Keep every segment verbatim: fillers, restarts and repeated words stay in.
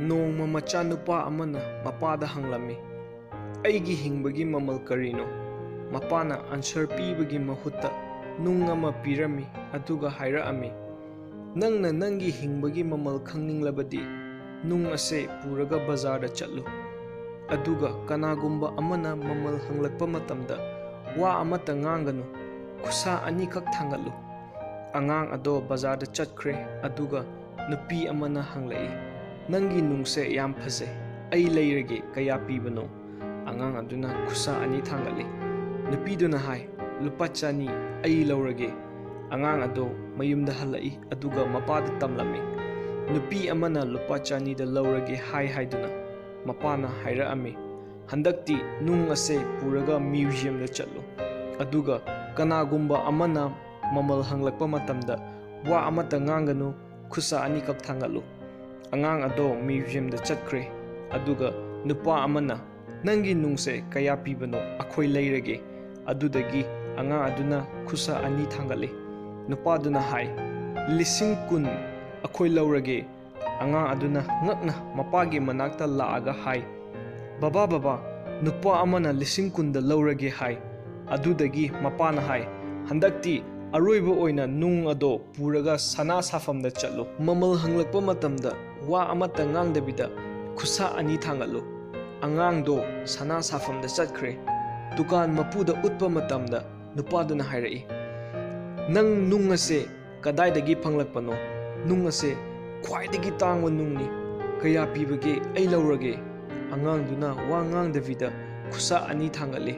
ꯅꯣꯡꯃ ꯃꯆꯥꯅꯨꯄꯥ ꯑꯃꯅ ꯃꯄꯥꯗ ꯍꯪꯂꯝꯃꯤ, "ꯑꯩꯒꯤ ꯍꯤꯡꯕꯒꯤ ꯃꯃꯜ ꯀꯔꯤꯅꯣ?" ꯃꯄꯥꯅ ꯑꯟꯁꯔ ꯄꯤꯕꯒꯤ ꯃꯍꯨꯠꯇ ꯅꯨꯡ ꯑꯃ ꯄꯤꯔꯝꯃꯤ, ꯑꯗꯨꯒ ꯍꯥꯏꯔꯛꯑꯝꯃꯤ, "ꯅꯪꯅ ꯅꯪꯒꯤ ꯍꯤꯡꯕꯒꯤ ꯃꯃꯜ ꯈꯪꯅꯤꯡꯂꯕꯗꯤ, ꯅꯨꯡ ꯑꯁꯦ ꯄꯨꯔꯒ ꯕꯖꯥꯔꯗ ꯆꯠꯂꯨ꯫ ꯑꯗꯨꯒ ꯀꯅꯥꯒꯨꯝꯕ ꯑꯃꯅ ꯃꯃꯜ ꯍꯪꯂꯛꯄ ꯃꯇꯝꯗ ꯋꯥ ꯑꯃꯠꯇ ꯉꯥꯡꯒꯅꯨ, ꯈꯨꯠꯁꯥ ꯑꯅꯤꯈꯛ ꯊꯥꯡꯒꯠꯂꯨ꯫" ꯑꯉꯥꯡ ꯑꯗꯣ ꯕꯖꯥꯔꯗ ꯆꯠꯈ꯭ꯔꯦ, ꯑꯗꯨꯒ ꯅꯨꯄꯤ ꯑꯃꯅ ꯍꯪꯂꯛꯏ, "ꯅꯪꯒꯤ ꯅꯨꯡꯁꯦ ꯌꯥꯝ ꯐꯖꯩ, ꯑꯩ ꯂꯩꯔꯒꯦ, ꯀꯌꯥ ꯄꯤꯕꯅꯣ?" ꯑꯉꯥꯡ ꯑꯗꯨꯅ ꯈꯨꯠꯁꯥ ꯑꯅꯤ ꯊꯥꯡꯒꯠꯂꯤ꯫ ꯅꯨꯄꯤꯗꯨꯅ ꯍꯥꯏ, "ꯂꯨꯄꯥ ꯆꯅꯤ, ꯑꯩ ꯂꯧꯔꯒꯦ꯫" ꯑꯉꯥꯡ ꯑꯗꯣ ꯃꯌꯨꯝꯗ ꯍꯜꯂꯛꯏ, ꯑꯗꯨꯒ ꯃꯄꯥꯗ ꯇꯝꯂꯝꯃꯤ꯫ ꯅꯨꯄꯤ ꯑꯃꯅ ꯂꯨꯄꯥ ꯆꯅꯤꯗ ꯂꯧꯔꯒꯦ ꯍꯥꯏ ꯍꯥꯏꯗꯨꯅ ꯃꯄꯥꯅ ꯍꯥꯏꯔꯛꯑꯝꯃꯤ, "ꯍꯟꯗꯛꯇꯤ ꯅꯨꯡ ꯑꯁꯦ ꯄꯨꯔꯒ ꯃ꯭ꯌꯨꯖꯤꯌꯝꯗ ꯆꯠꯂꯨ, ꯑꯗꯨꯒ ꯀꯅꯥꯒꯨꯝꯕ ꯑꯃꯅ ꯃꯃꯜ ꯍꯪꯂꯛꯄ ꯃꯇꯝꯗ ꯋꯥ ꯑꯃꯠꯇ ꯉꯥꯡꯒꯅꯨ, ꯈꯨꯠꯁꯥ ꯑꯅꯤꯈꯛ ꯊꯥꯡꯒꯠꯂꯨ꯫" ꯑꯉꯥꯡ ꯑꯗꯣ ꯃ꯭ꯌꯨꯖꯤꯌꯝꯗ ꯆꯠꯈ꯭ꯔꯦ, ꯑꯗꯨꯒ ꯅꯨꯄꯥ ꯑꯃꯅ, "ꯅꯪꯒꯤ ꯅꯨꯡꯁꯦ ꯀꯌꯥ ꯄꯤꯕꯅꯣ? ꯑꯩꯈꯣꯏ ꯂꯩꯔꯒꯦ꯫" ꯑꯗꯨꯗꯒꯤ ꯑꯉꯥꯡ ꯑꯗꯨꯅ ꯈꯨꯠꯁꯥ ꯑꯅꯤ ꯊꯥꯡꯒꯠꯂꯤ꯫ ꯅꯨꯄꯥꯗꯨꯅ ꯍꯥꯏ, "ꯂꯤꯁꯤꯡ ꯀꯨꯟ ꯑꯩꯈꯣꯏ ꯂꯧꯔꯒꯦ꯫" ꯑꯉꯥꯡ ꯑꯗꯨꯅ ꯉꯛꯅ ꯃꯄꯥꯒꯤ ꯃꯅꯥꯛꯇ ꯂꯥꯛꯑꯒ ꯍꯥꯏ, "ꯕꯕꯥ, ꯕꯕꯥ, ꯅꯨꯄꯥ ꯑꯃꯅ ꯂꯤꯁꯤꯡ ꯀꯨꯟꯗ ꯂꯧꯔꯒꯦ ꯍꯥꯏ꯫" ꯑꯗꯨꯗꯒꯤ ꯃꯄꯥꯅ ꯍꯥꯏ, "ꯍꯟꯗꯛꯇꯤ ꯑꯔꯣꯏꯕ ꯑꯣꯏꯅ ꯅꯨꯡ ꯑꯗꯣ ꯄꯨꯔꯒ ꯁꯅꯥ ꯁꯥꯐꯝꯗ ꯆꯠꯂꯨ꯫ ꯃꯃꯜ ꯍꯪꯂꯛꯄ ꯃꯇꯝꯗ ꯋꯥ ꯑꯃꯠꯇ ꯉꯥꯡꯗꯕꯤꯗ ꯈꯨꯠꯁꯥ ꯑꯅꯤ ꯊꯥꯡꯒꯠꯂꯨ꯫" ꯑꯉꯥꯡꯗꯣ ꯁꯅꯥ ꯁꯥꯐꯝꯗ ꯆꯠꯈ꯭ꯔꯦ꯫ ꯗꯨꯀꯥꯟ ꯃꯄꯨꯗ ꯎꯠꯄ ꯃꯇꯝꯗ ꯅꯨꯄꯥꯗꯨꯅ ꯍꯥꯏꯔꯛꯏ, "ꯅꯪ ꯅꯨꯡ ꯑꯁꯦ ꯀꯗꯥꯏꯗꯒꯤ ꯐꯪꯂꯛꯄꯅꯣ? ꯅꯨꯡ ꯑꯁꯦ ꯈ꯭ꯋꯥꯏꯗꯒꯤ ꯇꯥꯡꯕ ꯅꯨꯡꯅꯤ꯫ ꯀꯌꯥ ꯄꯤꯕꯒꯦ? ꯑꯩ ꯂꯧꯔꯒꯦ꯫" ꯑꯉꯥꯡꯗꯨꯅ ꯋꯥ ꯉꯥꯡꯗꯕꯤꯗ ꯈꯨꯠꯁꯥ ꯑꯅꯤ ꯊꯥꯡꯒꯠꯂꯤ꯫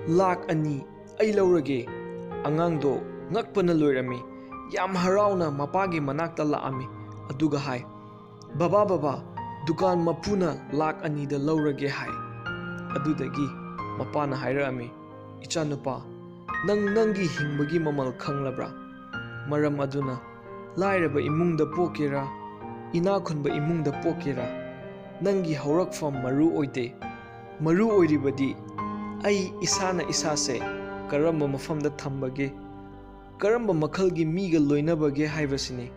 "ꯂꯥꯛ ꯑꯅꯤ, ꯑꯩ ꯂꯧꯔꯒꯦ꯫" ꯑꯉꯥꯡꯗꯣ ꯉꯛꯄꯅ ꯂꯣꯏꯔꯝꯃꯤ꯫ ꯌꯥꯝ ꯍꯔꯥꯎꯅ ꯃꯄꯥꯒꯤ ꯃꯅꯥꯛꯇ ꯂꯥꯛꯑꯝꯃꯤ, ꯑꯗꯨꯒ ꯍꯥꯏ, "ꯕꯕꯥ, ꯕꯕꯥ, ꯗꯨꯀꯥꯟ ꯃꯄꯨꯅ ꯂꯥꯛ ꯑꯅꯤꯗ ꯂꯧꯔꯒꯦ ꯍꯥꯏ꯫" ꯑꯗꯨꯗꯒꯤ ꯃꯄꯥꯅ ꯍꯥꯏꯔꯛꯑꯝꯃꯤ, "ꯏꯆꯥꯅꯨꯄꯥ, ꯅꯪ ꯅꯪꯒꯤ ꯍꯤꯡꯕꯒꯤ ꯃꯃꯜ ꯈꯪꯂꯕ꯭ꯔꯥ? ꯃꯔꯝ ꯑꯗꯨꯅ ꯂꯥꯏꯔꯕ ꯏꯃꯨꯡꯗ ꯄꯣꯛꯀꯦꯔꯥ, ꯏꯅꯥꯛ ꯈꯨꯟꯕ ꯏꯃꯨꯡꯗ ꯄꯣꯛꯀꯦꯔꯥ, ꯅꯪꯒꯤ ꯍꯧꯔꯛꯐꯝ ꯃꯔꯨ ꯑꯣꯏꯗꯦ꯫ ꯃꯔꯨ ꯑꯣꯏꯔꯤꯕꯗꯤ ꯑꯩ ꯏꯁꯥꯅ ꯏꯁꯥꯁꯦ ꯀꯔꯝꯕ ꯃꯐꯝꯗ ꯊꯝꯕꯒꯦ, ꯀꯔꯝꯕ ꯃꯈꯜꯒꯤ ꯃꯤꯒ ꯂꯣꯏꯅꯕꯒꯦ ꯍꯥꯏꯕꯁꯤꯅꯤ꯫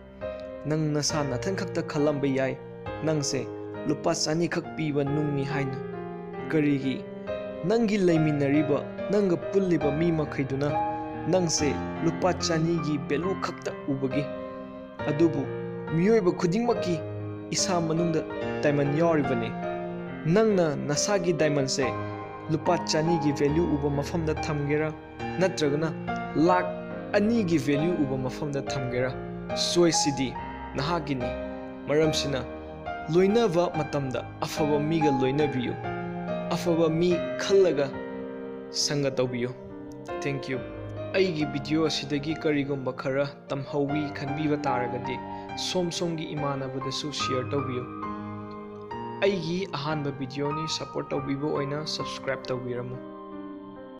ꯅꯪ ꯅꯁꯥ ꯅꯊꯟ ꯈꯛꯇ ꯈꯜꯂꯝꯕ ꯌꯥꯏ, ꯅꯪꯁꯦ ꯂꯨꯄꯥ ꯆꯅꯤꯈꯛ ꯄꯤꯕ ꯅꯨꯡꯅꯤ ꯍꯥꯏꯅ꯫ ꯀꯔꯤꯒꯤ? ꯅꯪꯒꯤ ꯂꯩꯃꯤꯟꯅꯔꯤꯕ, ꯅꯪꯒ ꯄꯨꯜꯂꯤꯕ ꯃꯤ ꯃꯈꯩꯗꯨꯅ ꯅꯪꯁꯦ ꯂꯨꯄꯥ ꯆꯅꯤꯒꯤ value ꯈꯛꯇ ꯎꯕꯒꯤ꯫ ꯑꯗꯨꯕꯨ ꯃꯤꯑꯣꯏꯕ ꯈꯨꯗꯤꯡꯃꯛꯀꯤ ꯏꯁꯥ ꯃꯅꯨꯡꯗ diamond ꯌꯥꯎꯔꯤꯕꯅꯤ꯫ ꯅꯪꯅ ꯅꯁꯥꯒꯤ diamondꯁꯦ ꯂꯨꯄꯥ ꯆꯅꯤꯒꯤ value ꯎꯕ ꯃꯐꯝꯗ ꯊꯝꯒꯦꯔꯥ, ꯅꯠꯇ꯭ꯔꯒꯅ ꯂꯥꯛ ꯑꯅꯤꯒꯤ value ꯎꯕ ꯃꯐꯝꯗ ꯊꯝꯒꯦꯔꯥ, choiceꯁꯤꯗꯤ ꯅꯍꯥꯛꯀꯤꯅꯤ꯫ ꯃꯔꯝꯁꯤꯅ, ꯂꯣꯏꯅꯕ ꯃꯇꯝꯗ ꯑꯐꯕ ꯃꯤꯒ ꯂꯣꯏꯅꯕꯤꯌꯨ, ꯑꯐꯕ ꯃꯤ ꯈꯜꯂꯒ ꯁꯪꯒ ꯇꯧꯕꯤꯌꯨ꯫ Thank you꯫ ꯑꯩꯒꯤ video ꯑꯁꯤꯗꯒꯤ ꯀꯔꯤꯒꯨꯝꯕ ꯈꯔ ꯇꯝꯍꯧꯋꯤ ꯈꯟꯕꯤꯕ ꯇꯥꯔꯒꯗꯤ, ꯁꯣꯝ ꯁꯣꯝꯒꯤ ꯏꯃꯥꯟꯅꯕꯗꯁꯨ share ꯇꯧꯕꯤꯌꯨ꯫ ꯑꯩꯒꯤ ꯑꯍꯥꯟꯕ videoꯅꯤ, support ꯇꯧꯕꯤꯕ ꯑꯣꯏꯅ subscribe ꯇꯧꯕꯤꯔꯝꯃꯨ꯫